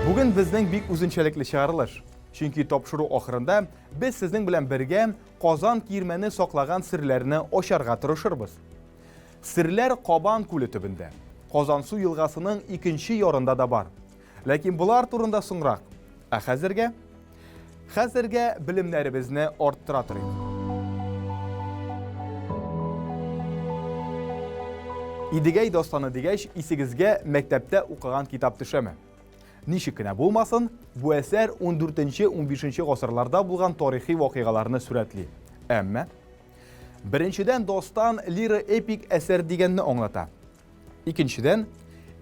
Бүген безнең бик үзенчәлекле чыгарылыш. Чөнки тапшыру ахырында без сезнең белән бергә Казан кирмәне саклаган серләрне ачарга тырышырбыз. Серләр Кабан күле төбендә, Казансу елгасының икенче ярында да бар. Ләкин болар турында соңрак. Ә хәзергә? Хәзергә белемнәребезне арттыра торыйк. Идегәй дастаны дигәч, исегезгә мәктәптә укыган китап төшәме? Ничек кенә булмасын, бу әсәр 14-15 гасырларда булган тарихи вакыйгаларны сурәтли. Әмма беренчедән дастан лиро-эпик әсәр дигәнне аңлата. Икенчедән,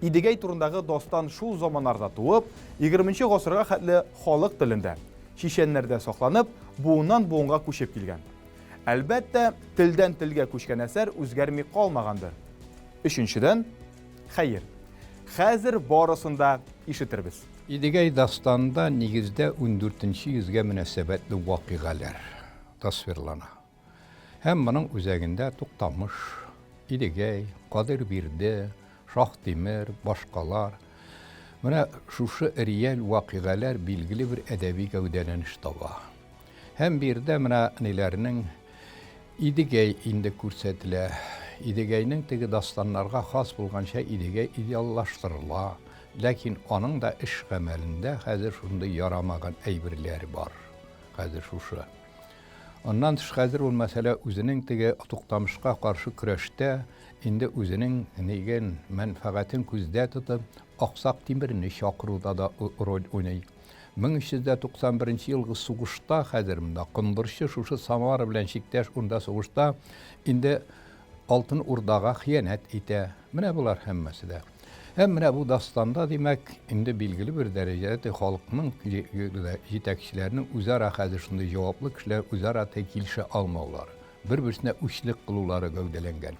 Идегәй турындагы дастан шул заманнарда туып, 20 гасырга хәтле халык телендә, чичәннәрдә сакланып, буыннан буынга күчеп килгән. Әлбәттә, телдән телгә күчкән әсәр үзгәрми калмагандыр. Өченчедән, хәер, хәзер барысын да ишетербез. Идегәй дастанында нигездә ундүртенче йөзгә мөнәсәбәтле вакыйгаләр тасвирлана. Һәм моның үзәгендә Туктамыш, Идегәй, Кадыйр-Бирде, Шаһтимер, башкалар. Менә шушы реаль вакыйгаләр билгеле бер әдәби гәүдәләнеш таба. Һәм биредә менә ниләрнең Идегәй инде күрсәтелә. Идегәйнең теге дастаннарга хас булганча Идегәй идеаллаштырыла. Ләкин аның да эш-гамәлендә хәзер шундый ярамаган әйберләр бар. Хәзер шушы. Аннан тыш хәзер ул мәсьәлә үзенең теге Туктамышка каршы көрәштә инде үзенең ниген, мәнфәгатен күздә тотып, Аксак Тимерне чакыруда да роль уйный. 1391 елгы сугышта хәзер монда Кондырчы шушы Самара белән чиктәш урында сугышта инде Алтын Урдага хыянәт итә. Менә болар һәммәсе дә. Һәм менә бу дастанда, димәк, инде билгеле бер дәрәҗәдә халыкның җитәкчеләренең үзара хәзер шундый җаваплы кешеләр үзара килешә алмаулары, бер-берсенә үчлек кылулары гәүдәләнгән.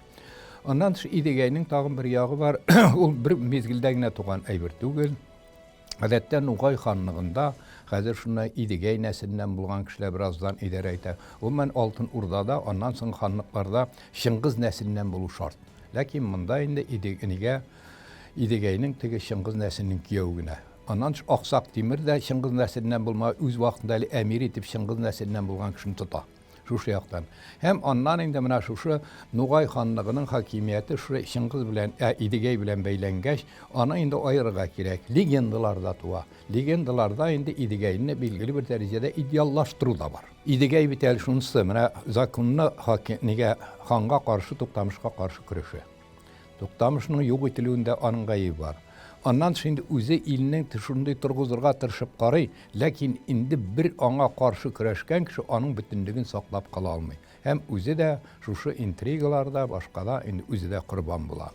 Аннан тыш Идегәйнең тагын бер ягы бар, ул бер мизгелдә генә туган әйбер түгел. Гадәттә Нугай ханлыгында хәзер шуны Идегәй нәселеннән булган кешеләр бераздан идарә итә. Гомумән, Алтын Урдада, аннан соң ханлыкларда Чыңгыз нәселеннән булу шарт. Ләкин монда инде Идегәйгә Идегәйнең теге Чыңгыз нәселенең кияве генә. Аннан тыш Аксак Тимер дә Чыңгыз нәселеннән булма, үз вакытында әле әмир итеп Чыңгыз нәселеннән булган кешене тота. Шушы яктан. Һәм аннан инде менә шушы Нугай ханлыгының хакимияте шушы Чыңгыз белән, ә Идегәй белән бәйләнгәч, аны инде аерырга кирәк. Легендалар да туа. Легендаларда инде Идегәйне билгеле бер дәрәҗәдә идеаллаштыру да бар. Идегәй бит әле шунысы, менә законны хаки, нигә ханга каршы, Туктамышка каршы көрәшә. Туктамышның юк ителүендә аның гаебе бар. Аннан тыш инде үзе илнең шундый торгызырга тырышып карый, ләкин инде бер аңа каршы көрәшкән кеше аның бөтенлеген саклап кала алмый. Һәм үзе дә шушы интригаларда, башкада инде үзе дә корбан була.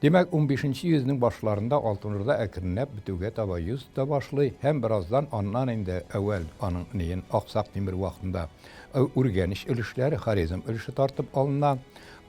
Димәк, унбишенче йөзнең башларында Алтын Урда әкренләп бетүгә таба йөз тота башлый һәм бераздан аннан инде әүвәл аның ниен Аксак Тимер вакытында Үргәнеч өлешләре, Хорезм өлеше тартып алына.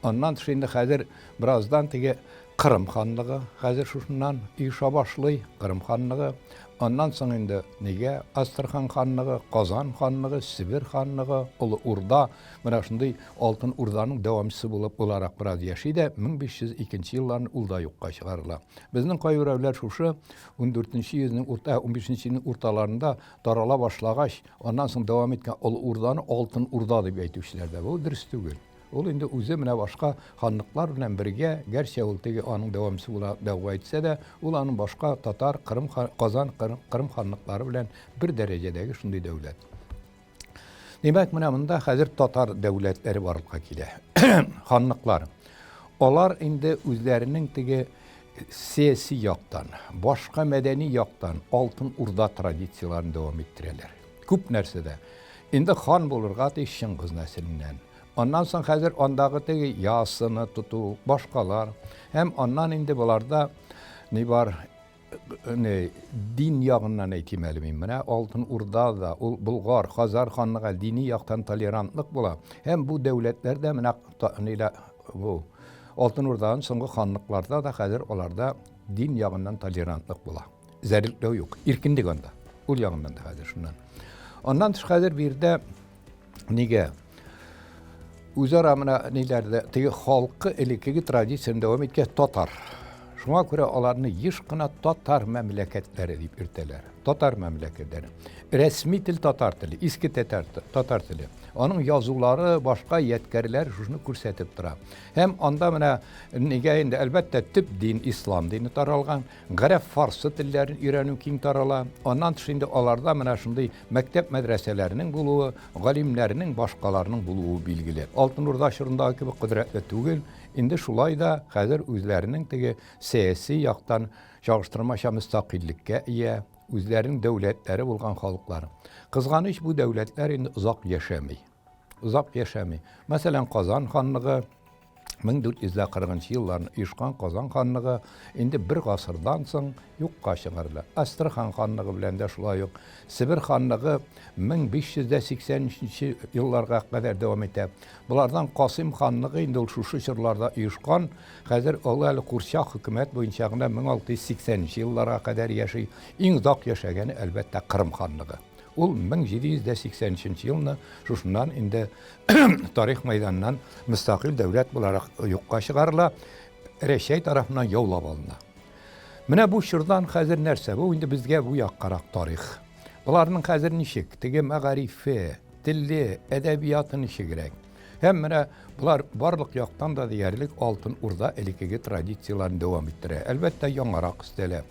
Аннан тыш инде хәзер бераздан теге Кырым ханлыгы хәзер шушыннан оеша башлый, Кырым ханлыгы. Аннан соң инде нигә Астрахань ханлыгы, Казан ханлыгы, Себер ханлыгы, Олы Урда, менә шундый Алтын Урданың дәвамчысы булып буларак бераз яши дә, 1502 елларны ул да юкка чыгарыла. Безнең кайберәүләр шушы 14 йөзнең урта, 15 йөзнең урталарында тарала башлагач, аннан соң дәвам иткән Олы Урданы Алтын Урда дип әйтүчеләр дә. Бу дөрес түгел. Ул инде үзе менә башка ханлыклар белән бергә, гәрчә ул теге аның дәвамчысы була дәгъва итсә дә, ул аның башка татар, Кырым, Казан, Кырым ханлыклары белән бер дәрәҗәдәге шундый дәүләт. Димәк, менә монда хәзер татар дәүләтләре барлыкка килә. Ханлыклар. Алар инде үзләренең теге сәяси яктан, башка мәдәни яктан Алтын Урда традицияләрен дәвам иттерәләр. Күп нәрсәдә. Инде хан булырга тиеш Чыңгыз нәселеннән. Аннан соң хәзер андагы теге ясыны тоту, башкалар. Һәм аннан инде боларда ни бар, не, дин ягыннан әйтим әле мин. Менә Алтын Урда да, ул Болгар, Хазар ханлыгы дини яктан толерантлык була. Һәм бу дәүләтләрдә менә нилә бу Алтын Урдадан соңгы ханлыкларда да хәзер аларда дин ягыннан толерантлык була. Зәрлекләү юк, иркенлек анда. Ул ягыннан да хәзер шуннан. Аннан тыш хәзер биредә Нигә? Үзара менә ниләрдә теге халкы элеккеге традицияне дәвам иткән татар. Шуңа күрә аларны еш кына татар мәмләкәтләре дип йөртәләр. Татар мәмләкәтләре. Рәсми тел татар теле, иске татар, татар теле. Аның язулары, башка ядкәрләр шушыны күрсәтеп тора. Һәм анда менә нигә инде, әлбәттә, төп дин ислам дине таралган, гарәп, фарсы телләрен өйрәнү киң тарала. Аннан тыш инде аларда менә шундый мәктәп мәдрәсәләренең булуы, галимнәрнең, башкаларның булуы билгеле. Алтын Урда чорындагы кебек кодрәтле түгел, инде шулай да хәзер үзләренең теге сәяси яктан чагыштырмача мөстәкыйльлеккә ия, үзләренең дәүләтләре булган халыклар. Кызганыч, бу дәүләтләр инде озак яшәми. Озак яшәми. Мәсәлән, Казан ханлыгы 1440 елларны оешкан Казан ханлыгы инде бер гасырдан соң юкка чыгарыла. Әстерхан ханлыгы белән дә шулай ук. Себер ханлыгы 1583 елларга кадәр дәвам итә. Болардан Касыйм ханлыгы инде ул шушы чорларда оешкан, хәзер ул әле курчак хөкүмәт буенча гына 1680 елларга кадәр яши. Иң озак яшәгәне, әлбәттә, Кырым ханлыгы. Ул 1783 елны шушыннан инде тарих мәйданыннан мөстәкыйль дәүләт буларак юкка чыгарыла, Рәчәй тарафыннан яулап алына. Менә бу чордан хәзер нәрсә? Бу инде безгә бу яккарак тарих. Боларның хәзер ничек? Теге мәгарифе, теле, әдәбияты ничегрәк? Һәм менә болар барлык яктан да диярлек Алтын Урда элеккеге традицияләрен дәвам иттерә. Әлбәттә, яңарак өстәлә.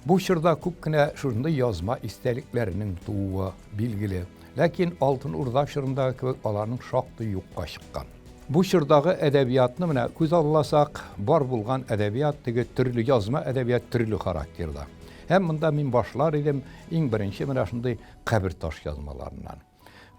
Бу чорда күп кенә шушындый язма истәлекләренең тууы билгеле. Ләкин Алтын Урда чорындагы кебек аларның шактый юкка чыккан. Бу чордагы әдәбиятны менә күз алласак, бар булган әдәбият теге төрле язма әдәбият төрле характерда. Һәм монда мин башлар идем иң беренче менә шундый кабер таш язмаларыннан.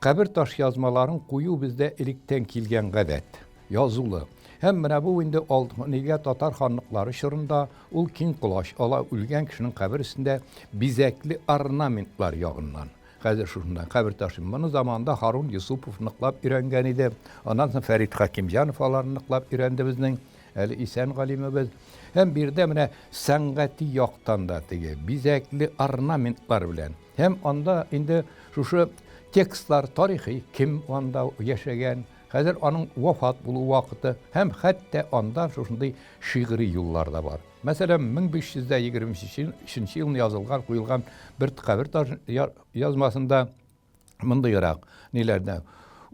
Кабер таш язмаларын кую бездә электән килгән гадәт, язулы. Һәм менә бу инде нигә татар ханлыклары чорында ул киң колач ала, үлгән кешенең кабер өстендә бизәкле орнаментлар ягыннан. Хәзер шушында кабер ташы. Моны заманында Харун Юсупов ныклап өйрәнгән иде. Аннан соң Фәрит Хакимҗанов аларны ныклап өйрәнде безнең, әле исән галимебез. Һәм биредә менә сәнгати яктан да теге бизәкле орнаментлар белән. Һәм анда инде шушы текстлар тарихи, кем анда яшәгән, хәзер аның вафат булу вакыты һәм хәтта анда шушындый шигъри юллар да бар. Мәсәлән, 1523 елны язылган, куелган бер кабер таш язмасында мондыйрак ниләрдә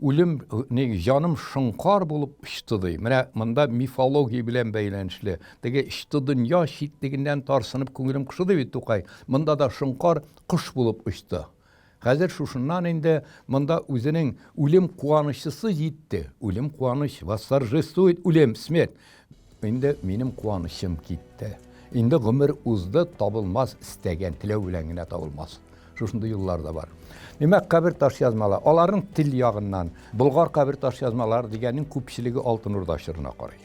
үлем ни җаным шоңкар булып очты ди. Менә монда мифология белән бәйләнешле. Теге очты дөнья читлегеннән тарсынып күңелем кошы ди бит Тукай. Монда да шоңкар кош булып очты. Хәзер шушыннан инде монда үзенең үлем куанычысы җитте. Үлем куаныч, восторжествует үлем, смерть. Инде минем куанычым китте. Инде гомер узды, табылмас истәгән теләү белән генә табылмас. Шушындый юллар да бар. Димәк, кабер таш язмалар, аларның тел ягыннан, Болгар кабер таш язмалары дигәннең күпчелеге Алтын Урда чорына карый.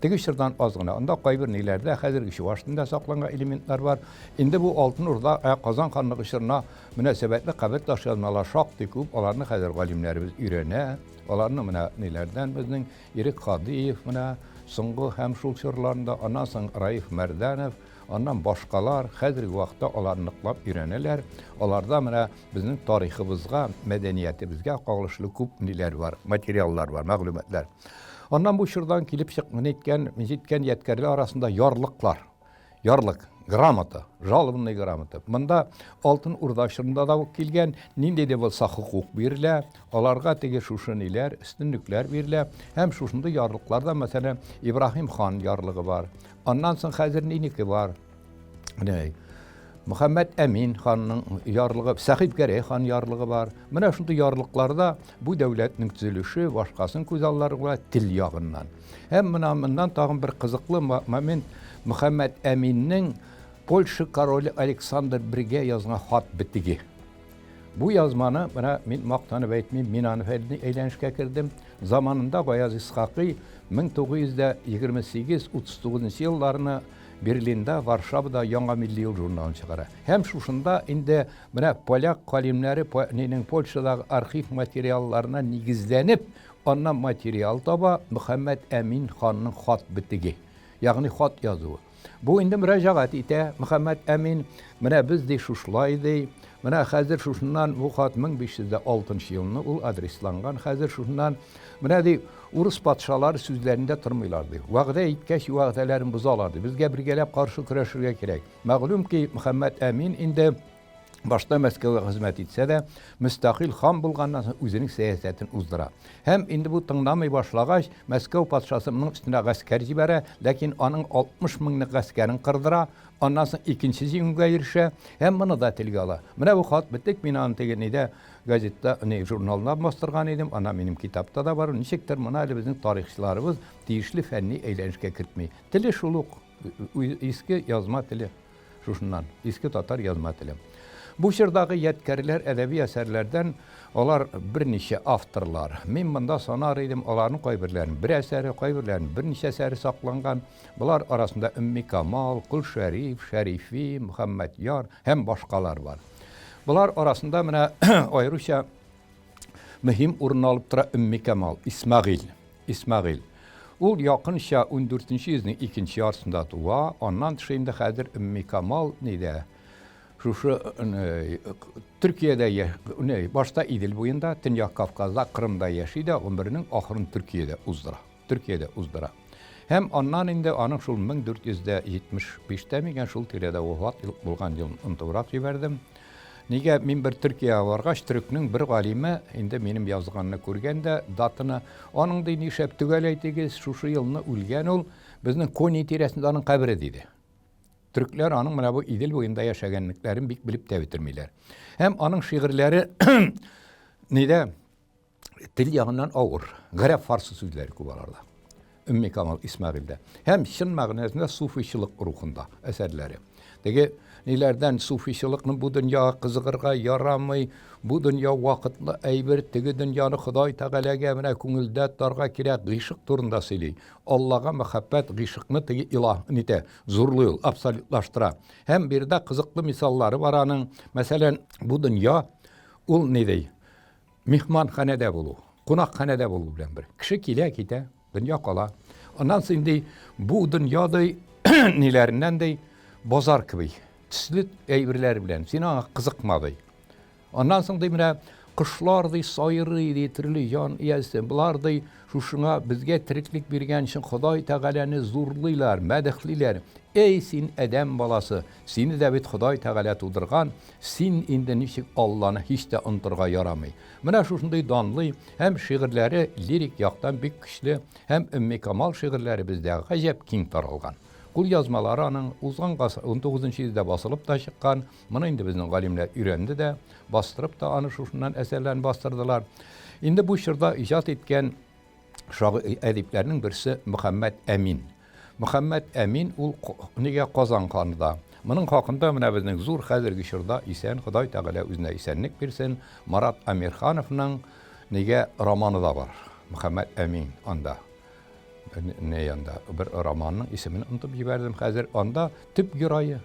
Теге чордан аз гына. Анда кайбер ниләрдә хәзерге чуваш телендә сакланган элементлар бар. Инде бу Алтын Урда, ә Казан ханлыгы чорына мөнәсәбәтле кабер таш язмалар шактый күп. Аларны хәзер галимнәребез өйрәнә. Аларны менә ниләрдән безнең Ирек Һадиев менә соңгы һәм шул чорларында, аннан соң Раиф Мәрдәнов, аннан башкалар хәзерге вакытта алар ныклап өйрәнәләр. Аларда менә безнең тарихыбызга, мәдәниятебезгә кагылышлы күп ниләр бар, материаллар бар, мәгълүматлар. Аннан бу чордан килеп чыкмын иткән, җиткән ядкәрләр арасында ярлыклар. Ярлык, грамота, жалобный грамота. Монда Алтын Урда чорында да ук килгән, нинди дә булса хокук бирелә, аларга теге шушы ниләр, өстенлекләр бирелә. Һәм шушындый ярлыкларда, мәсәлән, Ибраһим хан ярлыгы бар. Аннан соң хәзер нинеке бар? Менә Мөхәммәд Әмин ханның ярлыгы, Сәхиб Гәрәй хан ярлыгы бар. Менә шундый ярлыкларда бу дәүләтнең төзелеше, башкасын күз алларга тел ягыннан. Һәм менә моннан тагын бер кызыклы момент Мөхәммәд Әминнең Польша короле Александр I язган хат битеге. Бу язманы менә мин мактанып әйтмим, мин аны фәнни әйләнешкә кердем. Заманында Гаяз Исхакый 1928-39 елларны Берлинда, Варшавада Яңа милли юл журналын чыгара. Һәм шушында инде менә поляк галимнәре нинең Польшадагы архив материалларына нигезләнеп, аннан материал таба Мөхәммәд Әмин ханның хат битеге, ягъни хат язуы. Бу инде мөрәҗәгать итә Мөхәммәд Әмин. Менә без ди шушылай ди. Менә хәзер шушыннан бу хат 1506 елны ул адресланган. Хәзер шушыннан менә ди урыс патшалары сүзләрендә тормыйлар ди. Вәгъдә иткәч вәгъдәләрен бозалар ди. Безгә бергәләп каршы көрәшергә кирәк. Мәгълүм ки, Мөхәммәд Әмин инде башта Мәскәүгә хезмәт итсә дә, мөстәкыйль хан булганнан соң үзенең сәясәтен уздыра. Һәм инде бу тыңламый башлагач, Мәскәү патшасы моның өстенә гаскәр җибәрә, ләкин аның 60 меңлек гаскәрен кырдыра, аннан соң икенче җиңүгә ирешә һәм моны да телгә ала. Менә бу хат бетек, мин аны теге нидә газетта, ни журналда бастырган идем, ана минем китапта да бар. Ничектер моны әле безнең тарихчыларыбыз тиешле фәнни әйләнешкә кертми. Теле шул ук, иске язма теле. Шушыннан, иске татар язма теле. Бу чордагы ядкәрләр әдәби әсәрләрдән алар берничә авторлар. Мин монда санар идем аларның кайберләрен бер әсәре, кайберләрен берничә әсәре сакланган. Болар арасында Өмми Камал, Кол Шәриф, Шәрифи, Мөхәммәдьяр һәм башкалар бар. Болар арасында менә аеруча мөһим урын алып тора Өмми Камал, Исмәгыйль. Исмәгыйль. Ул якынча ундүртенче йөзнең икенче яртысында туа, аннан тыш инде хәзер Өмми Камал нидә, шушы Төркиядә, башта Идел буенда, Төньяк Кавказда, Кырымда яши дә, гомеренең ахырын Төркиядә уздыра. Төркиядә уздыра. Һәм аннан инде аның шул 1475 тә микән, шул тирәдә вафат булган елын онытыбрак җибәрдем. Нигә мин бер Төркиягә баргач, төрекнең бер галиме инде минем язганны күргән дә, датаны, аның ди, нишләп төгәл әйтегез, шушы елны үлгән ул, безнең Кони тирәсендә аның кабере, диде. Төркләр аның менә бу Идел буенда яшәгәнлекләрен бик белеп тә бетермиләр. Һәм аның шигырьләре нидә тел ягыннан авыр. Гарәп фарсы сүзләре күп аларда. Өмми Камал Исмәгыйльдә. Һәм чын мәгънәсендә суфичылык рухында әсәрләре. Теге ниләрдән суфичылыкны бу дөньяга кызыгырга ярамый, бу дөнья вакытлы әйбер, теге дөньяны Ходай Тәгаләгә менә күңелдә тотарга кирәк, гыйшык турында сөйли. Аллага мәхәббәт гыйшыкны теге илаһ нитә, зурлый ул, абсолютлаштыра. Һәм биредә кызыклы мисаллары бар аның. Мәсәлән, бу дөнья ул ни ди? Миһманханәдә булу, кунакханәдә булу белән бер. Кеше килә, китә, дөнья кала. Аннан соң ди, бу дөнья ди, ниләреннән ди, базар кеби, төсле әйберләр белән, син аңа кызыкма ди. Аннан соң ди, менә кошлар ди, сайрый ди, төрле җан иясе, болар ди, шушыңа безгә тереклек биргән өчен Ходай Тәгаләне зурлыйлар, мәдехлиләр. Эй, син адәм баласы, сине дә бит Ходай Тәгалә тудырган, син инде ничек Алланы һич тә онытырга ярамый. Менә шушындый данлый һәм шигырьләре лирик яктан бик көчле һәм Өмми Камал шигырьләре бездә гаҗәп киң таралган. Кулъязмалары аның узган гасыр, унтугызынчы йөздә басылып та чыккан, моны инде безнең галимнәр өйрәнде дә, бастырып та аны шушыннан әсәрләрен бастырдылар. Инде бу чорда иҗат иткән шагыйрь әдипләрнең берсе Мөхәммәд Әмин. Мөхәммәд Әмин ул нигә Казан ханы да. Моның хакында менә безнең зур хәзерге чорда исән Ходай Тәгалә үзенә исәнлек бирсен, Марат Әмирхановның нигә романы да бар. Мөхәммәд Әмин анда. Не анда бер романның исемен онытып җибәрдем хәзер. Анда төп герое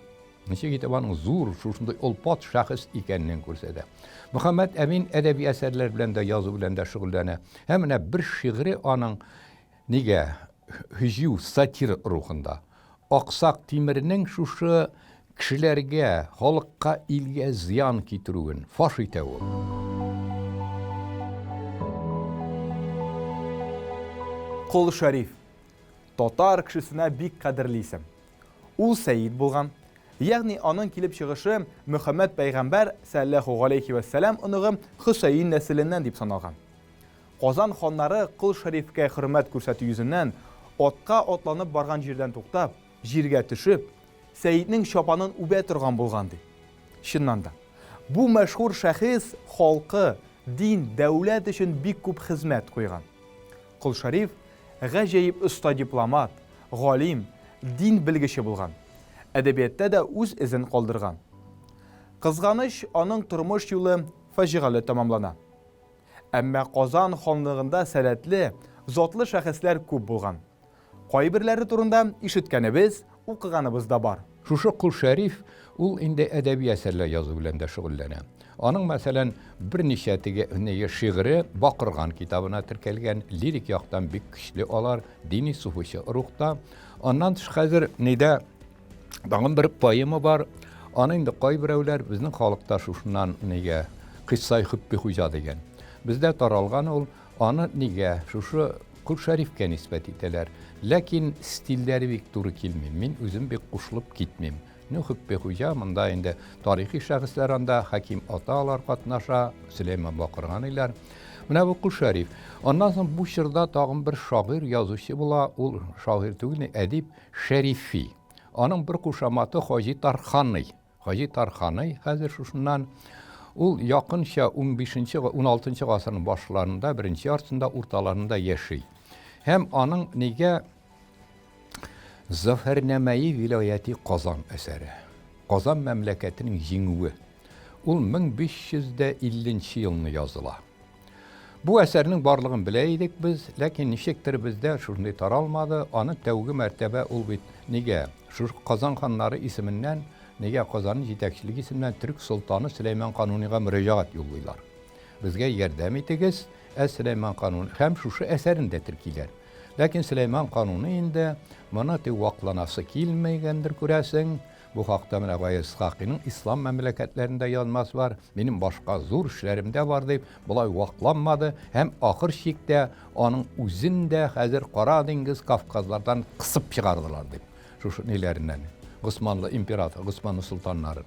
Ничек итеп аның зур, шушындый олпат шәхес икәнен күрсәтә. Мөхәммәд Әмин әдәби әсәрләр белән дә, язу белән дә шөгыльләнә. Һәм менә бер шигыре аның нигә һөҗү, сатира рухында. Аксак Тимернең шушы кешеләргә, халыкка, илгә зыян китерүен фаш итә ул. Кол Шәриф, татар кешесенә бик кадерле исем. Ул сәйид булган, ягъни аның килеп чыгышы Мөхәммәд пәйгамбәр сәлләһу галәйһи вә сәлам оныгы Хөсәен нәселеннән дип саналган. Казан ханнары Кол Шәрифкә хөрмәт күрсәтү йөзеннән, атка атланып барган җирдән туктап, җиргә төшеп, сәиднең чапанын үбә торган булган, ди. Чыннан да, бу мәшһүр шәхес халкы, дин, дәүләт өчен бик күп хезмәт куйган. Кол Шәриф гаҗәеп оста дипломат, галим, дин белгече булган. Әдәбияттә дә үз эзен калдырган. Кызганыч, аның тормыш юлы фаҗигале тәмамлана. Әмма Казан ханлыгында сәләтле, затлы шәхесләр күп булган. Кайберләре турында ишеткәнебез, укыганыбыз да бар. Шушы Кол Шәриф ул инде әдәби әсәрләр язу белән дә шөгыльләнә. Аның, мәсәлән, берничә теге не шигыре Бакырган китабына теркәлгән, лирик яктан бик көчле алар, дини суфичы рухта. Аннан тыш хәзер нидә? Тагын бер поэма бар. Аны инде кайберәүләр безнең халыкта шушыннан нигә Кыйссай Хөппи Хуҗа дигән. Бездә таралган ул, аны нигә шушы Кол Шәрифкә нисбәт итәләр. Ләкин стильләре бик туры килми. Мин үзем бик кушылып китмим. Ну, Хөппи Хуҗа, монда инде тарихи шәхесләр анда, Хәким ата алар катнаша, Сөләйман Бакырганыйлар. Менә бу Кол Шәриф. Аннан соң бу чорда тагын бер шагыйрь, язучы була, ул шагыйрь түгел, әдип Шәрифи. Аның бер кушаматы Хаҗи Тарханый. Хаҗи Тарханый хәзер шушыннан. Ул якынча 15-нче, 16 гасырның башларында, беренче яртысында, урталарында яши. Һәм аның нигә Зафәрнамәи вилаяти Казан әсәре. Казан мәмләкәтенең җиңүе. Ул 1550 нче елны языла. Бу әсәрнең барлыгын белә идек без, ләкин ничектер бездә шундый таралмады. Аны тәүге мәртәбә ул бит нигә шушы Казан ханнары исеменнән, нигә Казанның җитәкчелеге исеменнән төрек солтаны Сөләйман Канунига мөрәҗәгать юллыйлар. Безгә ярдәм итегез, ә Сөләйман Кануни һәм шушы әсәрен дә теркиләр. Ләкин Сөләйман Кануни инде моны тик вакланасы килмәгәндер, күрәсең. Бу хакта менә Гаяз Исхакыйның Ислам мәмләкәтләрендә язмасы бар, минем башка зур эшләрем дә бар дип, болай вакланмады һәм ахыр чиктә аның үзен дә хәзер Кара диңгез Кавказлардан кысып чыгардылар дип, шушы ниләреннән, Госманлы император, Госманлы солтаннары.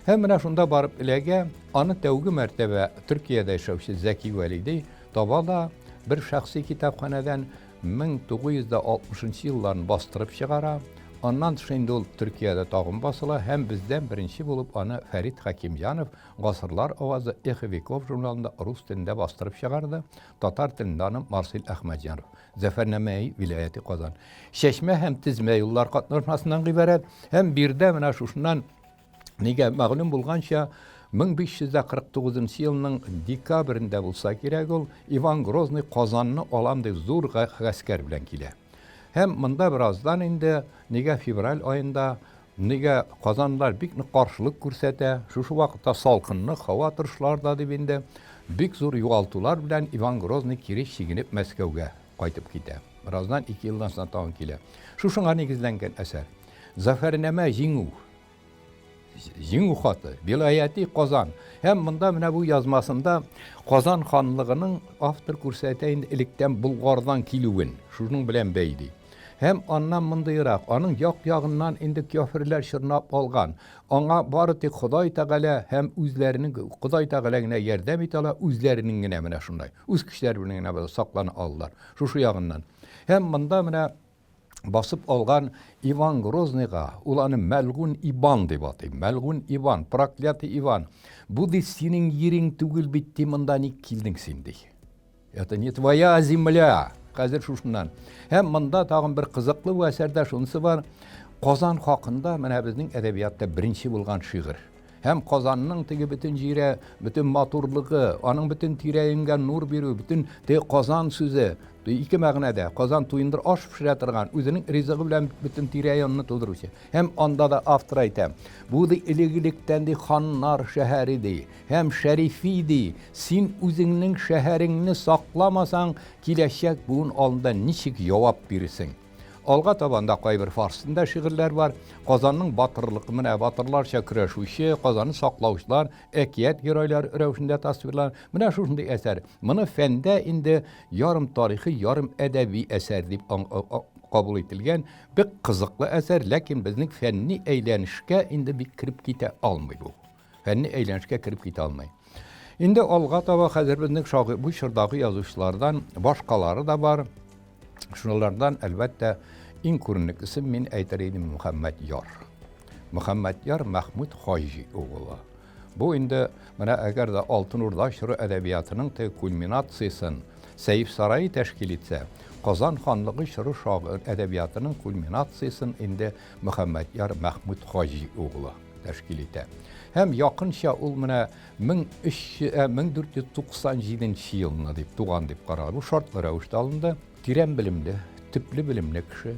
Һәм менә шунда барып эләгә, аны тәүге мәртәбә Төркиядә яшәүче Зәки Вәлиди таба да бер шәхси китапханәдән 1960 нчы елларын бастырып чыгара. Аннан тыш инде ул Төркиядә тагын басыла һәм бездән беренче булып аны Фәрит Хәкимҗанов Гасырлар авазы, Эхо веков журналында рус телендә бастырып чыгарды, татар телендә аны Марсель Әхмәтҗанов. Зәфәрнамәи вилаяти Казан. Чәчмә һәм тезмә юллар катнашмасыннан гыйбарәт һәм биредә менә шушыннан Нигә мәгълүм булганча, 1549 нчы елның декабрендә булса кирәк ул, Иван Грозный Казанны алам дип зур гаскәр белән килә. Һәм монда бераздан инде, нигә февраль аенда, нигә казанлылар бик нык каршылык күрсәтә, шушы вакытта салкынлык, һава торышлары да дип инде, бик зур югалтулар белән Иван Грозный кире чигенеп Мәскәүгә кайтып китә. Бераздан, ике елдан соң тагын килә. Шушыңа нигезләнгән әсәр. Зафәрнамә җиңү. Җиңү хаты, Вилаяти Казан. Һәм монда менә бу язмасында Казан ханлыгының автор күрсәтә инде электән Болгардан килүен, шуның белән бәйли. Һәм аннан мондыйрак, аның як-ягыннан инде кяферләр чорнап алган. Аңа бары тик Ходай Тәгалә һәм үзләренең Ходай Тәгалә генә ярдәм итә ала, үзләренең генә менә шундай. Үз көчләре белән генә саклана алалар. Шушы ягыннан. Һәм монда менә басып алган Иван Грозныйга, ул аны Мәлгун Ибан дип атый. Мәлгун Иван, проклятый Иван. Бу ди синең ерең түгел бит, ди, монда ник килдең син, ди. Это не твоя земля. Хәзер шушыннан. Һәм монда тагын бер кызыклы бу әсәрдә шунысы бар. Казан хакында менә безнең әдәбиятта беренче булган шигырь. Һәм Казанның теге бөтен җире, бөтен матурлыгы, аның бөтен тирә-юньгә нур бирү, бөтен теге Казан сүзе, ике мәгънәдә, Казан туендыр аш пешерә торган, үзенең ризыгы белән бөтен тирә-юньне тудыручы. Һәм анда да автор әйтә, бу ди элек-электән ди ханнар шәһәре ди, һәм Шәрифи ди, син үзеңнең шәһәреңне сакламасаң, киләчәк буын алдында ничек җавап бирерсең? Алга таба анда кайбер фарс телендә шигырьләр бар. Казанның батырлык, менә батырларча көрәшүче, Казанны саклаучылар, әкият геройлары рәвешендә тасвирлана. Менә шушындый әсәр. Моны фәндә инде ярым тарихи, ярым әдәби әсәр дип кабул ителгән. Бик кызыклы әсәр, ләкин безнең фәнни әйләнешкә инде бик кереп китә алмый бу. Фәнни әйләнешкә кереп китә алмый. Инде алга таба хәзер безнең шагыйрь бу чордагы язучылардан башкалары да бар. Шулардан, әлбәттә, иң күренеклесе мин әйтер идем Мөхәммәд Яр. Мөхәммәд Яр Мәхмүд Хаҗи угылы. Бу инде менә әгәр дә Алтын Урда чоры әдәбиятының теге кульминациясен Сәйф Сарайи тәшкил итсә, Казан ханлыгы чоры шагыйрь әдәбиятының кульминациясен инде Мөхәммәд Яр Мәхмүд Хаҗи угылы тәшкил итә. Һәм якынча ул менә 1497 елны дип туган дип карала. Бу шартлы рәвештә алынды. Тирән белемле, төпле белемле кеше.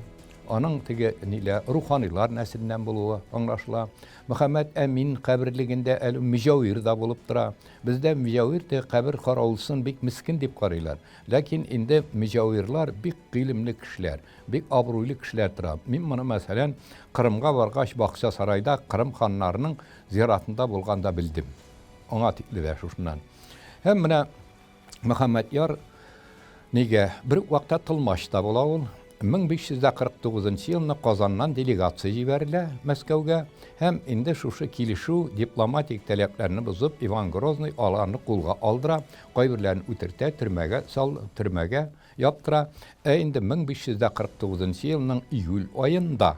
Аның теге нилә руханилар нәселеннән булуы аңлашыла. Мөхәммәд Әмин каберлегендә әле мөҗәвир да булып тора. Бездә мөҗәвир теге кабер каравылчысын бик мескен дип карыйлар. Ләкин инде мөҗәвирлар бик гыйлемле кешеләр, бик абруйлы кешеләр тора. Мин моны, мәсәлән, Кырымга баргач, Бакчасарайда Кырым ханнарының зиратында булганда белдем. Аңа тикле дә шушыннан. Һәм менә Мөхәммәдьяр нигә бер үк вакытта тылмач та була ул. 1549 елны Казаннан делегация җибәрелә Мәскәүгә һәм инде шушы килешү дипломатик таләпләрне бозып Иван Грозный аларны кулга алдыра, кайберләрен үтертә, төрмәгә сал, төрмәгә яптыра. Ә инде 1549 елның июль аенда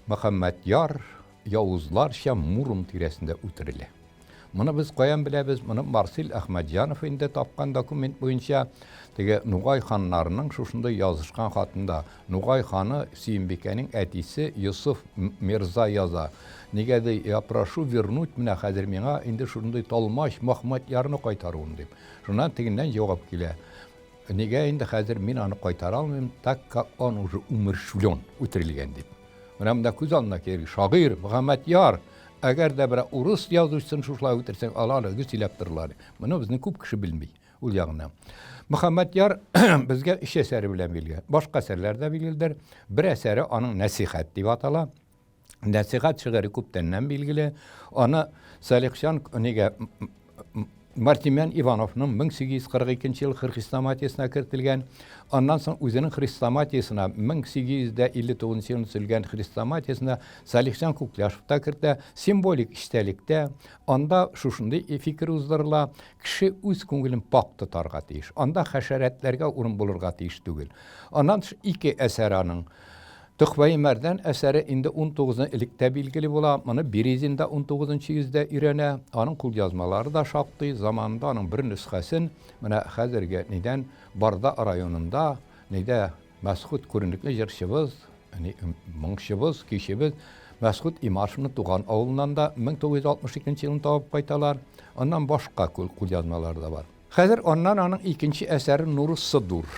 Мөхәммәдьяр явызларча Муром тирәсендә үтерелә. Моны без каян беләбез? Моны Марсель Әхмәтҗанов инде тапкан документ буенча, теге Нугай ханнарының шушындый язышкан хатында Нугай ханы Сөембикәнең әтисе Йосыф мирза яза. Нигә ди, я прошу вернуть менә хәзер миңа инде шушындый толмач Мөхмәтьярны кайтаруын дип. Шуннан тегеннән җавап килә. Нигә инде хәзер мин аны кайтара алмыйм, так как он уже умерщвлен, үтерелгән дип. Менә монда күз алдына килер, шагыйрь Мөхәммәдьяр, әгәр дә берәр урыс язучысын шушылай үтерсәң, алар гел сөйләп торырлар. Моны безнең күп кеше белми ул ягыннан. Мөхәммәдьяр безгә өч әсәре белән билгеле. Башка әсәрләр дә билгеледер. Бер әсәре аның Нәсихәт дип атала. Нәсихәт шигыре күптәннән билгеле. Аны Салихҗан нигә Мартемьян Ивановның 1842 ел хрестоматиясенә кертелгән, аннан соң үзенең хрестоматиясенә 1859 елны төзелгән хрестоматиясенә Салихҗан Кукляшев та кертә. Символик эчтәлектә анда шушындый фикер уздырыла, кеше үз күңелен пакь тотарга тиеш, анда хәшәрәтләргә урын булырга тиеш түгел. Аннан тыш ике әсәр аның. Төхвәи Мәрдән әсәре инде унтугызны элек тә билгеле була, моны Березин да унтугызынчы йөздә өйрәнә, аның кулъязмалары да шактый, заманында аның бер нөсхәсен менә хәзерге нидән Барда районында нидә Мәсгуть күренекле җырчыбыз, моңчыбыз, көйчебез Мәсгуть Имашевның туган авылыннан да 1962 елны табып кайталар, аннан башка кулъязмалары да бар. Хәзер аннан аның икенче әсәре Нуры Содур,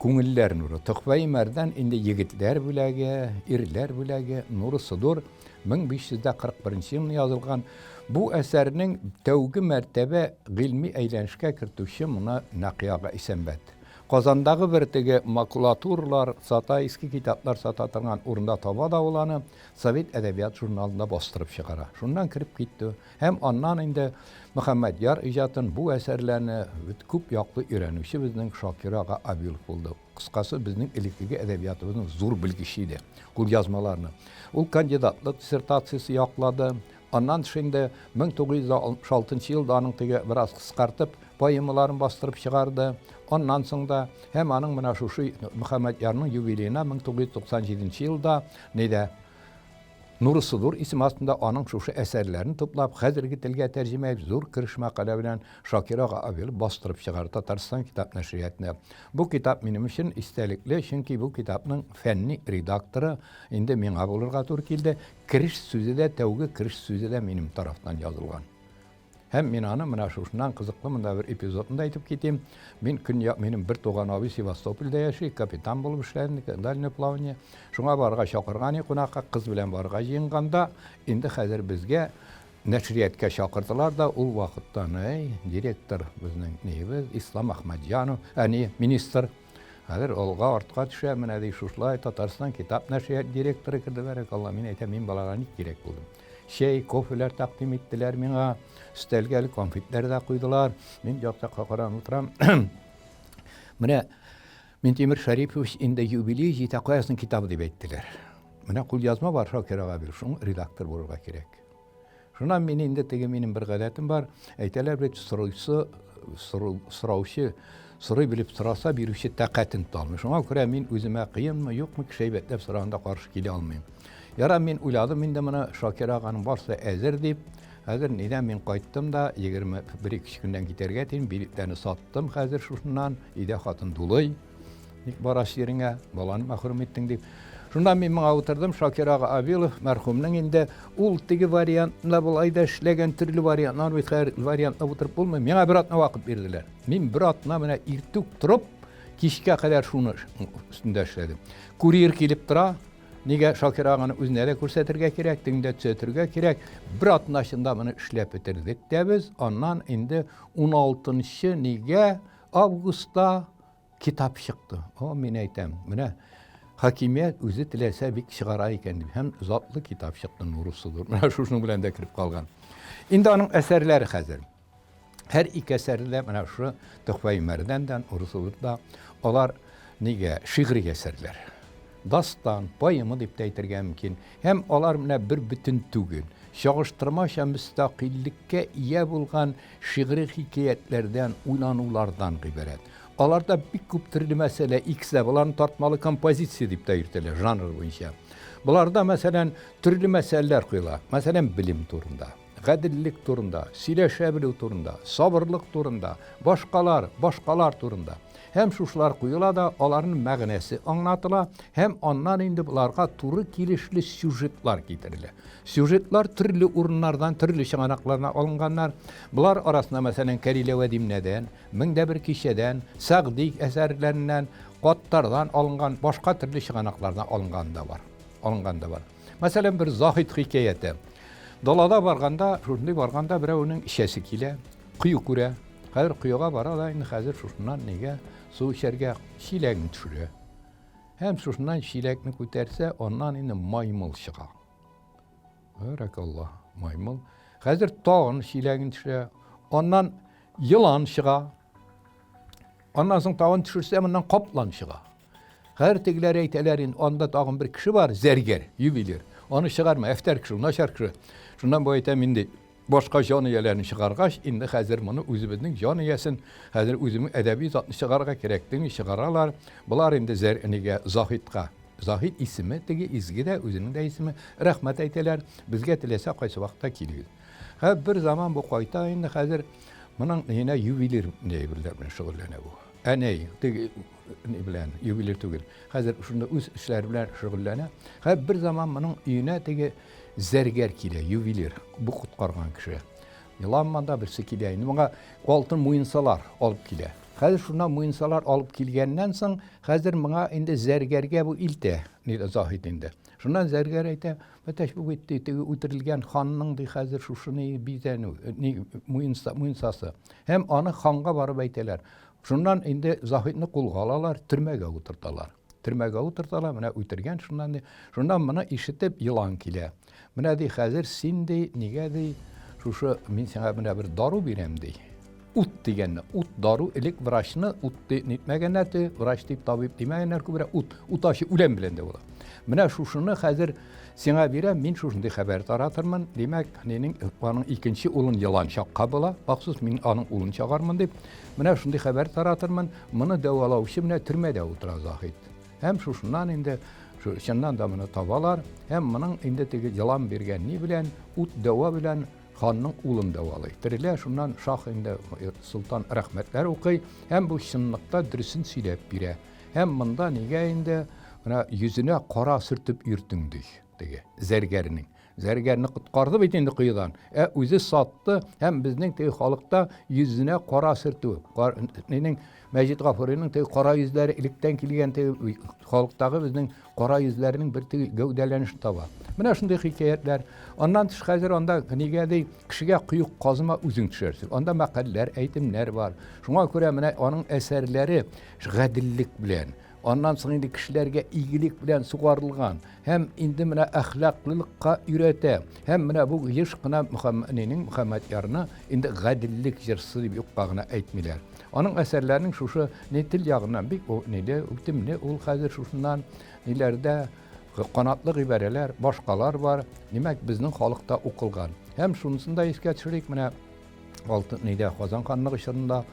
Күңелләр нуры. Төхфәи Мәрдән инде егетләр бүләге, ирләр бүләге, Нуры Содур 1541 елны язылган. Бу әсәрнең тәүге мәртәбә гыйльми әйләнешкә кертүче моны Нәкый ага Исәнбәт. Казандагы бер теге макулатуралар сата, иске китаплар сата торган урында таба да ул аны, Совет әдәбият журналында бастырып чыгара. Шуннан кереп китте. Һәм аннан инде Мөхәммәдьяр иҗатын, бу әсәрләрне күп яклы өйрәнүче безнең Шакир ага Абилов булды. Кыскасы, безнең элеккеге әдәбиятыбызның зур белгече иде. Кулъязмаларны. Ул кандидатлык диссертациясе яклады. Аннан тыш инде 1966 елда аның теге бераз кыскартып поэмаларын бастырып чыгарды. Аннан соң да һәм аның менә шушы Мөхәммәдьярның юбилеена 1997 елда нидә Нуры Судур исеме астында аның шушы әсәрләрен туплап, хәзерге телгә тәрҗемә итеп, зур кереш мәкалә белән Шакир ага Абилов бастырып чыгарды Татарстан китап нәшриятында. Бу китап минем өчен истәлекле, чөнки бу китапның фәнни редакторы инде миңа булырга туры килде. Кереш сүзе дә, тәүге кереш сүзе дә минем тарафтан язылган. Һәм мин аны менә шушыннан кызыклы монда бер эпизодын да әйтеп китим. Мин көньяк, минем бер туган абый Севастопольдә яши, капитан булып эшләде, дальнее плавание. Шуңа барырга чакырган и кунакка, кыз белән барырга җыенганда, инде хәзер безгә нәшрияткә чакырдылар да, ул вакытта әй, директор безнең ниебез, Ислам Әхмәтҗанов, ә не, министр. Хәзер алга артка төшә, менә ди шушылай Татарстан китап нәшрият директоры керде, бәрәкалла. Мин әйтәм, мин балага ник кирәк булдым? Чәй, кофеләр тәкъдим иттеләр миңа. Өстәлгә әле конфетлар да куйдылар. Мин як-якка карап утырам. Менә Минтимер Шәрипович инде юбилей җитә, каясың китабы дип әйттеләр. Менә кулъязма бар, Шакир ага бир, шуның редактор булырга кирәк. Шуннан мин инде теге минем бер гадәтем бар. Әйтәләр бит, сорыйсы, сораучы сорый белеп сораса, бирүче тәкатен талмый. Шуңа күрә мин үземә кыенмы, юкмы, кеше әйбәтләп сораганда каршы килә алмыйм. Ярар, мин уйладым инде моны, Шакир аганың барсы әзер дип. Хәзер нидән мин кайттым да, 21-2 көннән китәргә тием, билетләрне саттым хәзер шушыннан, өйдә хатын дулый. Ник барасы җиреңә, баланы мәхрүм иттең дип. Шунда мин моңа утырдым, Шакир ага Абилов мәрхүмнең инде ул теге вариантында болай да эшләгән төрле вариантлар бит, хәер вариантта утырып булмый. Миңа бер атна вакыт бирделәр. Мин бер атна менә иртүк торып, кичкә кадәр шуны өстендә эшләдем. Курьер килеп тора. Нигә Шакир аганы үзенә дә күрсәтергә кирәк, тегендә төзәтергә кирәк. Бер атна эчендә моны эшләп бетердек тә без. Аннан инде 16 нигә августта китап чыкты. О, мин әйтәм, менә хакимият үзе теләсә бик чыгара икән дип. Һәм затлы китап чыкты Нурусудур. Менә шушының белән дә кереп калган. Инде аның әсәрләре хәзер. Һәр ике әсәре дә менә шушы Төхфәй Мәрдән дә, Нурусудур да алар нигә шигъри әсәрләр. Дастан, поэма дип тә әйтергә мөмкин. Һәм алар менә бер бөтен түгел. Чагыштырмача мөстәкыйльлеккә ия булган шигъри хикәятләрдән, уйланулардан гыйбарәт. Аларда бик күп төрле мәсьәлә, икесе дә, боларны тартмалы композиция дип тә йөртәләр, жанр буенча. Боларда, мәсәлән, төрле мәсьәләләр куела. Мәсәлән, белем турында, гаделлек турында, сөйләшә белү турында, сабырлык турында, башкалар, башкалар турында. Һәм шушылар куела да, аларның мәгънәсе аңлатыла һәм аннан инде боларга туры килешле сюжетлар китерелә. Сюжетлар төрле урыннардан, төрле чыганаклардан алынганнар. Болар арасында, мәсәлән, Кәрилә вә Димнәдән, 1001 кичәдән, Сәгъди әсәрләреннән, Каттардан алынган, башка төрле чыганаклардан алынган да бар. Алынган да бар. Мәсәлән, бер Заһид хикәяте. Далада барганда, шушындый барганда берәүнең эчәсе килә, кою күрә. Хәзер коега бара да инде хәзер шушыннан нигә су эчәргә чиләген төшерә. Һәм шушыннан чиләкне күтәрсә, аннан инде маймыл чыга. Бәрәкалла, маймыл. Хәзер тагын чиләген төшерә. Аннан елан чыга. Аннан соң тагын төшерсә, моннан каплан чыга. Хәзер тегеләр әйтәләр инде, анда тагын бер кеше бар, зәргәр, ювелир. Аны чыгарма, әфтәр кеше, начар кеше. Шуннан бу әйтәм инде, башка җан ияләрен чыгаргач, инде хәзер моны үзебезнең җан иясен, хәзер үземнең әдәби затны чыгарырга кирәк дими, чыгаралар. Болар инде зәр нигә Заһидка. Заһид исеме теге изге дә, үзенең дә исеме. Рәхмәт әйтәләр, безгә теләсә кайсы вакытта килегез. Хә бер заман бу кайта инде хәзер моның нигә ювелир әйберләр белән шөгыльләнә бу. Ә ни, теге ни белән, ювелир түгел. Хәзер шунда үз эшләре белән шөгыльләнә. Хә бер заман моның өенә теге зәргәр килә, ювелир, бу коткарган кеше. Еланман да берсе килә. Инде моңа алтын муенсалар алып килә. Хәзер шуннан муенсалар алып килгәннән соң, хәзер моңа инде зәргәргә бу илтә, Заһид инде. Шуннан зәргәр әйтә, Әтәч, бу бит теге үтерелгән ханның ди хәзер шушы ни бизәнү, ни муенса, муенсасы. Һәм аны ханга барып әйтәләр. Шуннан инде Заһидны кулга алалар, төрмәгә утырталар. Төрмәгә утырталар, менә үтергән шуннан ди. Шуннан моны ишетеп елан килә. Менә ди хәзер син ди, нигә ди, шушы мин сиңа менә бер дару бирәм ди. Ут дигәнне, ут дару элек врачны ут дип нитмәгәннәр ди, врач дип табиб димәгәннәр күбрәк, ут, ут ачы үлән белән дә була. Менә шушыны хәзер сиңа бирәм, мин шушындый хәбәр таратырмын. Димәк, нинең аның икенче улын елан чакка була, махсус мин аның улын чагармын дип. Менә шундый хәбәр таратырмын. Моны дәвалаучы менә төрмәдә утыра Заһид. Һәм шушыннан инде чыннан да моны табалар. Һәм моның инде теге елан биргән ни белән, ут дәва белән ханның улын дәвалый. Терелә, шуннан шах инде солтан рәхмәтләр укый һәм бу чынлыкта дөресен сөйләп бирә. Һәм монда нигә инде менә йөзенә кара сөртеп йөртең ди теге зәргәрнең. Зәргәрне коткарды бит инде коедан. Ә үзе сатты һәм безнең теге халыкта йөзенә кара сөртү. Нинең Мәҗит Гафуриның теге кара йөзләре электән килгән теге халыктагы безнең кара йөзләренең бер теге гәүдәләнешен таба. Менә шундый хикәятләр. Аннан тыш хәзер анда нигә ди, кешегә кое казыма үзең төшәрсең. Анда мәкальләр, әйтемнәр бар. Шуңа күрә менә аның әсәрләре гаделлек белән, аннан соң инде кешеләргә игелек белән сугарылган һәм инде менә әхлаклылыкка өйрәтә. Һәм менә бу еш кына Мөхәммәднең Мөхәммәдьярны инде гаделлек җырчысы дип юкка гына әйтмиләр. Аның әсәрләренең шушы ни тел ягыннан бик ниле, үтемле ул хәзер шушыннан ниләрдә канатлы гыйбарәләр, башкалар бар. Димәк, безнең халыкта укылган. Һәм шунысын да искә төшерик, менә Алтын нидә Казан ханлыгы чорында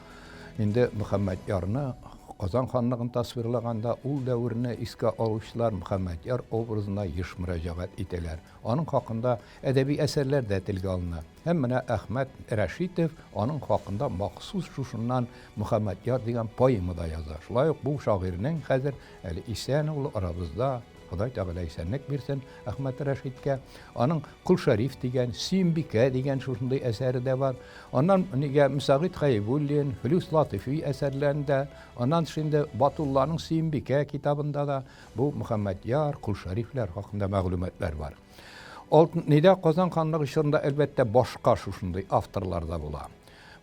инде Мөхәммәдьярны Казан ханлыгын тасвирлаганда ул дәверне искә алучылар Мөхәммәдьяр образына еш мөрәҗәгать итәләр. Аның хакында әдәби әсәрләр дә телгә алына. Һәм менә Әхмәт Рәшитов аның хакында махсус шушыннан Мөхәммәдьяр дигән поэма да яза. Шулай ук бу шагыйрьнең хәзер әле исән ул арабызда. Ходай Тәгалә исәнлек бирсен Әхмәт Рәшиткә. Аның Кол Шәриф дигән, Сөембикә дигән шушындый әсәре дә бар. Аннан нигә Мөсәгыйть Хәйбуллин, Флүс Латыйфи әсәрләрендә, аннан тыш инде Батулланың Сөембикә китабында да бу Мөхәммәдьяр, Кол Шәрифләр хакында мәгълүматлар бар. Алтын нидә Казан ханлыгы чорында әлбәттә башка шушындый авторлар да була.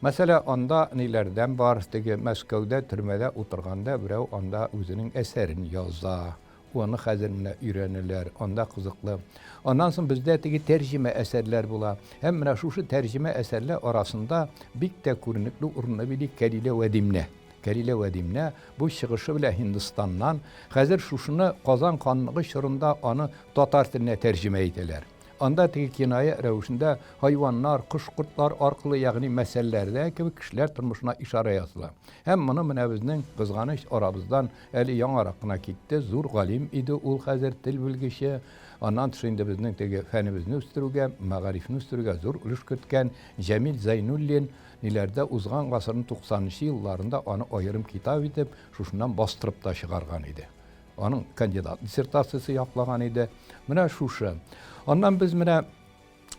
Мәсәлә, анда ниләрдән бар, теге Мәскәүдә төрмәдә утырганда берәү анда үзенең әсәрен яза. Аны хәзер менә өйрәнәләр, анда кызыклы. Аннан соң бездә теге тәрҗемә әсәрләр була. Һәм менә шушы тәрҗемә әсәрләр арасында бик тә күренекле урынны били Кәлилә вә Димнә. Кәлилә вә Димнә бу чыгышы белән Һиндстаннан, хәзер шушыны Казан ханлыгы чорында аны татар теленә тәрҗемә итәләр. Анда теге киная рәвешендә хайваннар, кош-кортлар аркылы, ягъни мәсәлләрдә кебек кешеләр тормышына ишарә ясала. Һәм моны менә безнең, кызганыч, арабыздан әле яңарак кына китте, зур галим иде ул хәзер, тел белгече, аннан тыш инде безнең теге фәнебезне үстерүгә, мәгарифне үстерүгә зур өлеш керткән Җәмил Зәйнуллин ниләрдә узган гасырның туксанынчы елларында аны аерым китап итеп, шушыннан бастырып та чыгарган иде. Аның кандидат диссертациясе яклаган иде. Менә шушы. Аннан без менә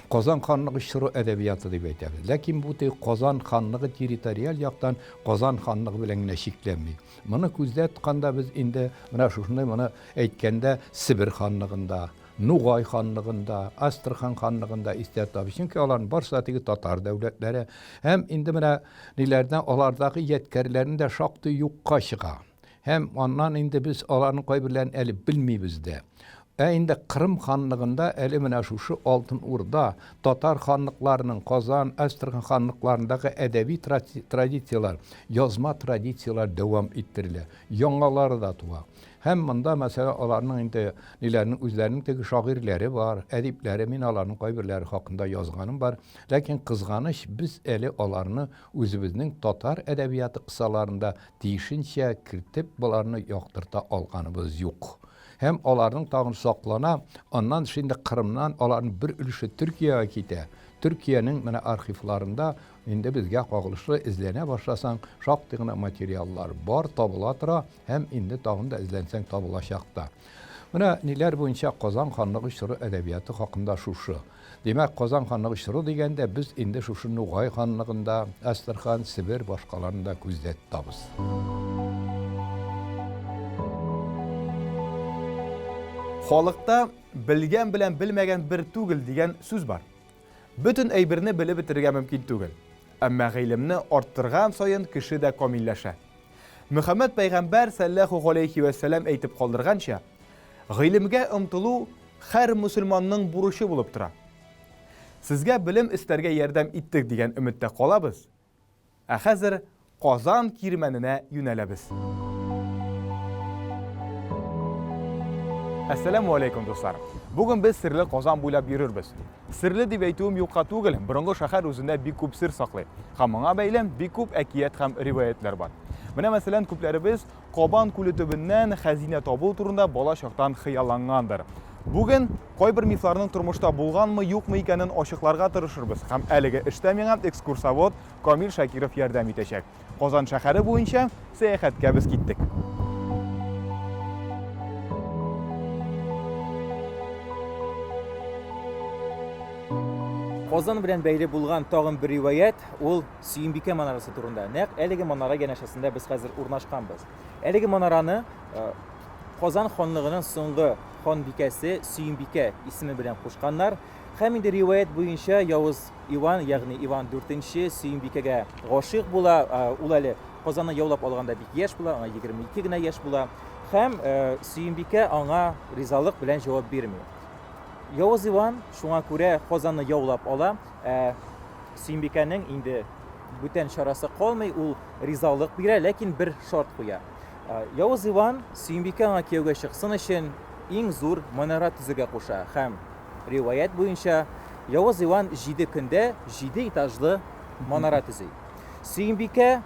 Казан ханлыгы чоры әдәбияты дип әйтәбез. Ләкин бу тик Казан ханлыгы территориаль яктан Казан ханлыгы белән генә чикләнми. Моны күздә тотканда без инде менә шушындый моны әйткәндә Себер ханлыгында, Нугай ханлыгында, Астрахань ханлыгында истә тотабыз. Чөнки аларның барысы да теге татар дәүләтләре. Һәм инде менә ниләрдән алардагы ядкәрләрне дә шактый юкка чыга. Һәм аннан инде без аларның кайберләрен әле белмибез дә. Ә инде Кырым ханлыгында әле менә шушы Алтын Урда, татар ханлыкларының, Казан, Әстерхан ханлыкларындагы әдәби традицияләр, язма традицияләр дәвам иттерелә, яңалары да туа. Һәм монда, мәсәлән, аларның инде ниләрнең үзләренең теге шагыйрьләре бар, әдипләре, мин аларның кайберләре хакында язганым бар. Ләкин кызганыч, без әле аларны үзебезнең татар әдәбияты кысаларында тиешенчә кертеп боларны яктырта алганыбыз юк. Һәм аларның тагын саклана, аннан тыш инде Кырымнан аларның бер өлеше Төркиягә китә. Төркиянең менә архивларында инде безгә кагылышлы эзләнә башласаң, шактый гына материаллар бар, табыла тора һәм инде тагын да эзләнсәң табылачак та. Менә ниләр буенча Казан ханлыгы чоры әдәбияты хакында шушы. Димәк, Казан ханлыгы чоры дигәндә, без инде шушы Нугай ханлыгында, Әстерхан, Себер, башкаларны да күздә тотабыз. Халыкта белгән белән белмәгән бер түгел дигән сүз бар. Бөтен әйберне белеп бетерергә мөмкин түгел. Әмма гыйлемне арттырган саен кеше дә камилләшә. Мөхәммәд пәйгамбәр салләху галәйһи вә сәлам әйтеп калдырганча, гыйлемгә омтылу һәр мөселманның бурычы булып тора. Сезгә белем эстәргә ярдәм иттек дигән өметтә калабыз. Ә хәзер Казан кирмәненә юнәләбез. Әссәләмү алейкум, дуслар! Бүген без серле Казан буйлап йөрербез. Серле дип әйтүем юкка түгел, борынгы шәһәр үзендә бик күп сер саклый. Һәм моңа бәйле бик күп әкият һәм риваятьләр бар. Менә мәсәлән, күпләребез Кабан күле төбеннән хәзинә табу турында бала чактан хыяллангандыр. Бүген кайбер мифларның тормышта булганмы, юкмы икәнен ачыкларга тырышырбыз һәм әлеге эштә миңа экскурсовод Камил Шакиров ярдәм итәчәк. Казан шәһәре буенча сәяхәткә без киттек. Казан белән бәйле булган тагын бер риваять, ул Сөембикә манарасы турында. Нәкъ әлеге манара янәшәсендә без хәзер урнашканбыз. Әлеге манараны э, Казан ханлыгының соңгы ханбикәсе Сөембикә исеме белән кушканнар. Һәм инде риваять буенча Явыз Иван, ягъни Иван IV Сөембикәгә гашыйк була. Э, ул әле Казанны яулап алганда бик яшь була, аңа 22 генә яшь була. Һәм э, Сөембикә аңа ризалык белән җавап бирми. Явыз Иван шуңа күрә Казанны яулап ала. Ә Сөембикәнең инде бүтән чарасы калмый, ул ризалык бирә, ләкин бер шарт куя. Явыз Иван Сөембикә аңа кияүгә чыксын өчен иң зур манара төзергә куша һәм риваять буенча Явыз Иван 7 көндә 7 этажлы манара төзи. Сөембикә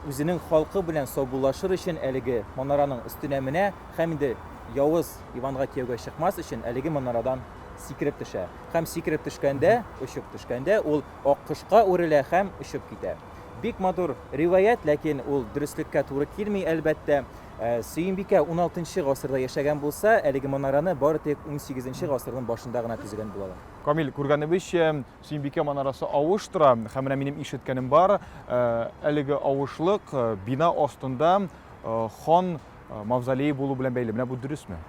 үзенең халкы белән саубуллашыр өчен әлеге манараның өстенә менә һәм инде Явыз Иванга кияүгә чыкмас өчен әлеге манарадан сикереп төшә. Һәм сикереп төшкәндә, очып төшкәндә, ул аккошка үрелә һәм очып китә. Бик матур риваять, ләкин ул дөреслеккә туры килми, әлбәттә. Сөембикә 16 гасырда яшәгән булса, әлеге манараны бары тик 18 гасырның башында гына төзегән булалар. Камил, күргәнебезчә, Сөембикә манарасы авыш тора, һәм менә минем ишеткәнем бар, әлеге авышлык бина астында хан мавзолее булу белән бәйле. Менә бу дөресме?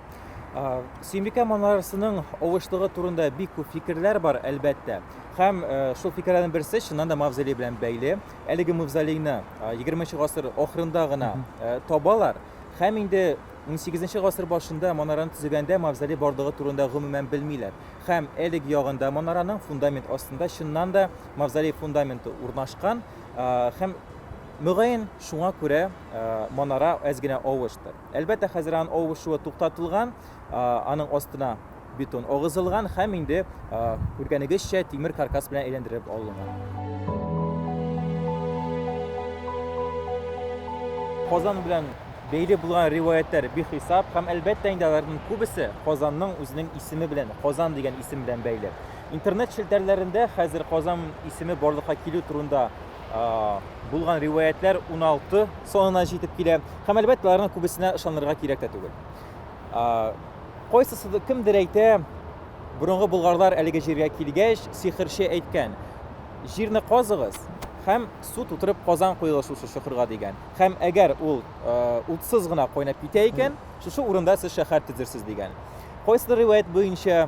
Сөембикә манарасының авышлыгы турында бик күп фикерләр бар, әлбәттә. Һәм шул фикерләрнең берсе чыннан да мавзолей белән бәйле. Әлеге мавзолейны 20 гасыр ахырында гына табалар. Һәм инде 18 гасыр башында манараны төзегәндә мавзолей барлыгы турында гомумән белмиләр. Һәм әлеге ягында манараның фундамент астында чыннан да мавзолей фундаменты урнашкан. Һәм мөгаен шуңа күрә манара әз генә авыштыр. Әлбәттә, хәзер аның авышуы туктатылган, аның астына бетон агызылган һәм инде күргәнегезчә тимер каркас белән әйләндереп алынган. Казан белән бәйле булган риваятьләр бихисап һәм әлбәттә инде аларның күбесе Казанның үзенең исеме белән, Казан дигән исем белән бәйле. Интернет челтәрләрендә хәзер Казан исеме барлыкка килү турында булган риваятьләр 16 санына җитеп килә һәм әлбәттә аларның күбесенә ышанырга кирәк тә түгел. Кайсысы кемдер әйтә, борынгы болгарлар әлеге җиргә килгәч, сихерче әйткән, җирне казыгыз һәм су тутырып казан куегыз шушы чокырга дигән. Һәм әгәр ул утсыз гына кайнап китә икән, шушы урында сез шәһәр төзерсез дигән. Кайсыдыр риваять буенча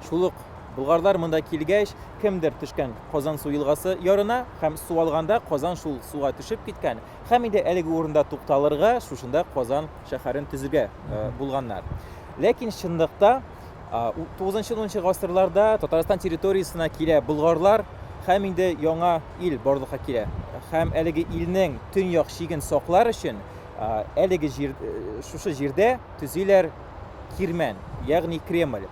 шул ук болгарлар монда килгәч, кемдер төшкән Казансу елгасы ярына һәм су алганда Казан шул суга төшеп киткән һәм инде әлеге урында тукталырга, шушында Казан шәһәрен төзергә булганнар. Ләкин чынлыкта 9-10 гасырларда Татарстан территориясенә килә болгарлар һәм инде яңа ил барлыкка килә. Һәм әлеге илнең төньяк чиген саклар өчен әлеге җир, шушы җирдә төзиләр Кирмән, ягъни Кремль.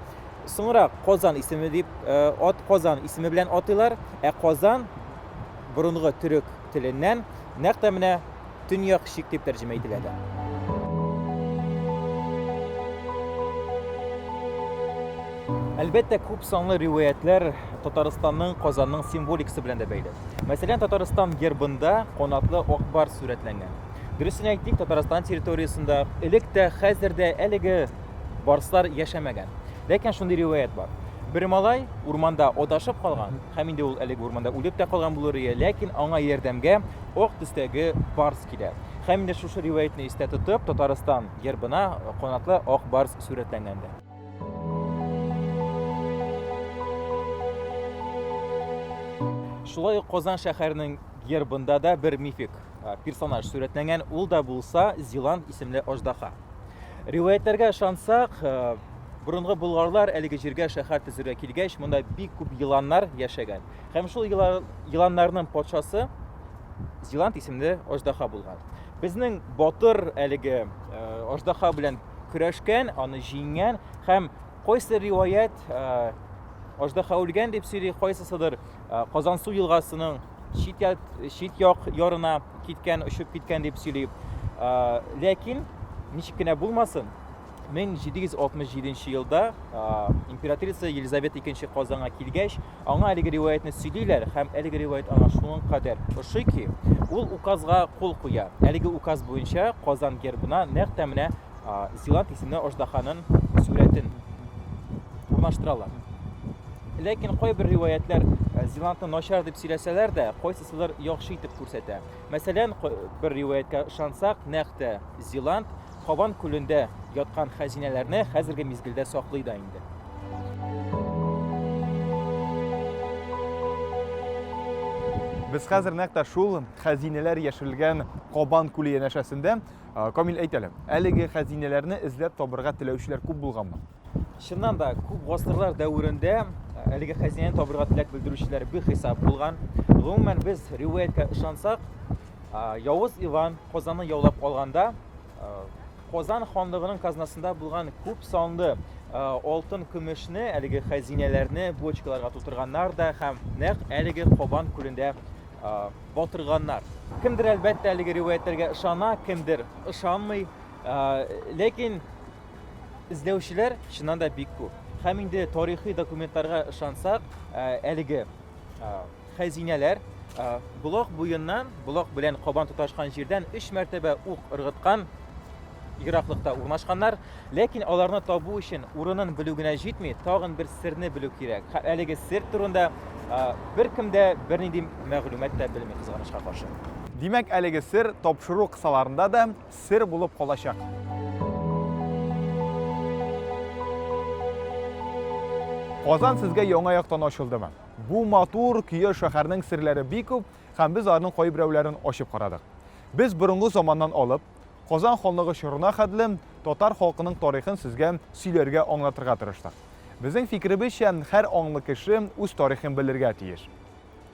Соңрак Казан исеме дип ат Казан исеме белән атыйлар, ә Казан борынгы төрек теленнән нәкъ тә менә Төньяк чик дип тәрҗемә ителә дә. Әлбәттә, күп санлы риваятьләр Татарстанның, Казанның символикасы белән дә бәйле. Мәсәлән, Татарстан гербында канатлы ак барс сурәтләнгән. Дөресен әйтик, Татарстан территориясендә элек тә, хәзер дә әлеге барслар яшәмәгән. Ләкин шундый риваять бар. Бер малай урманда адашып калган, һәм инде ул әлеге урманда үлеп тә калган булыр иде, ләкин аңа ярдәмгә ак төстәге барс килә. Һәм инде шушы риваятьне истә тотып, Татарстан гербына канатлы ак барс сурәтләнгән дә. Шулай ук Казан шәһәренең гербында да бер мифик персонаж сурәтләнгән, ул да булса Зилант исемле аждаһа. Риваятьләргә ышансак, борынгы болгарлар әлеге җиргә шәһәр төзергә килгәч, монда бик күп еланнар яшәгән. Һәм шул еланнарның патшасы Зилант исемле аждаһа булган. Безнең батыр әлеге аждаһа белән көрәшкән, аны җиңгән һәм кайсы риваять аждаһа үлгән дип сөйли, кайсысыдыр Казансу елгасының чит, чит як ярына киткән, очып киткән дип сөйли. Ләкин ничек кенә булмасын, 1767 елда императрица Елизавета II Казанга килгәч, аңа әлеге риваятьне сөйлиләр һәм әлеге риваять аңа шуның кадәр ошый ки, ул указга кул куя. Әлеге указ буенча Казан гербына нәкъ тә менә Зилант исемле аждаһаның сурәтен урнаштыралар. Ләкин кайбер риваятьләр Зилантны начар дип сөйләсәләр дә, кайсысыдыр яхшы итеп күрсәтә. Мәсәлән, бер риваятькә ышансак, нәкъ тә Зилант Кабан күлендә яткан хәзинәләрне хәзерге мизгелдә саклый да инде. Без хәзер нәкъ тә шул хәзинәләр яшерелгән Кабан күле янәшәсендә. Камил, әйт әле, әлеге хәзинәләрне эзләп табырга теләүчеләр күп булганмы? Чыннан да, күп гасырлар дәверендә әлеге хәзинәне табырга теләк белдерүчеләр бихисап булган. Гомумән, без риваятькә ышансак, Явыз Иван Казанны яулап алганда, Казан ханлыгының казнасында булган күп санлы алтын көмешне, әлеге хәзинәләрне бочкаларга тутырганнар да һәм нәкъ әлеге Кабан күлендә батырганнар. Кемдер, әлбәттә, әлеге риваятьләргә ышана, кемдер ышанмый. Ләкин эзләүчеләр чыннан да бик күп. Һәм инде тарихи документларга ышансак, әлеге хәзинәләр Болак буеннан, Болак белән Кабан тоташкан җирдән өч мәртәбә ук ыргыткан. ераклыкта урнашканнар. Ләкин аларны табу өчен урынын белү генә җитми, тагын бер серне белү кирәк. Һәм әлеге сер турында беркем дә бернинди мәгълүмат та белми, кызганычка каршы. Димәк, әлеге сер тапшыру кысаларында да сер булып калачак. Казан сезгә яңа яктан ачылдымы? Бу матур көяз шәһәрнең серләре бик күп һәм без аларның кайберәүләрен ачып карадык. Без борынгы заманнан алып, Казан ханлыгы чорына хәтле татар халкының тарихын сезгә сөйләргә, аңлатырга тырыштык. Безнең фикеребезчә, һәр аңлы кеше үз тарихын белергә тиеш.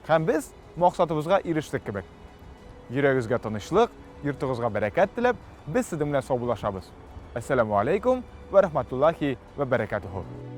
Һәм без максатыбызга ирештек кебек. Йөрәгегезгә тынычлык, йортыгызга бәрәкәт теләп, без сезнең белән саубуллашабыз. Әссәламү аләйкүм вә рәхмәтуллаһи вә бәрәкәтүһү.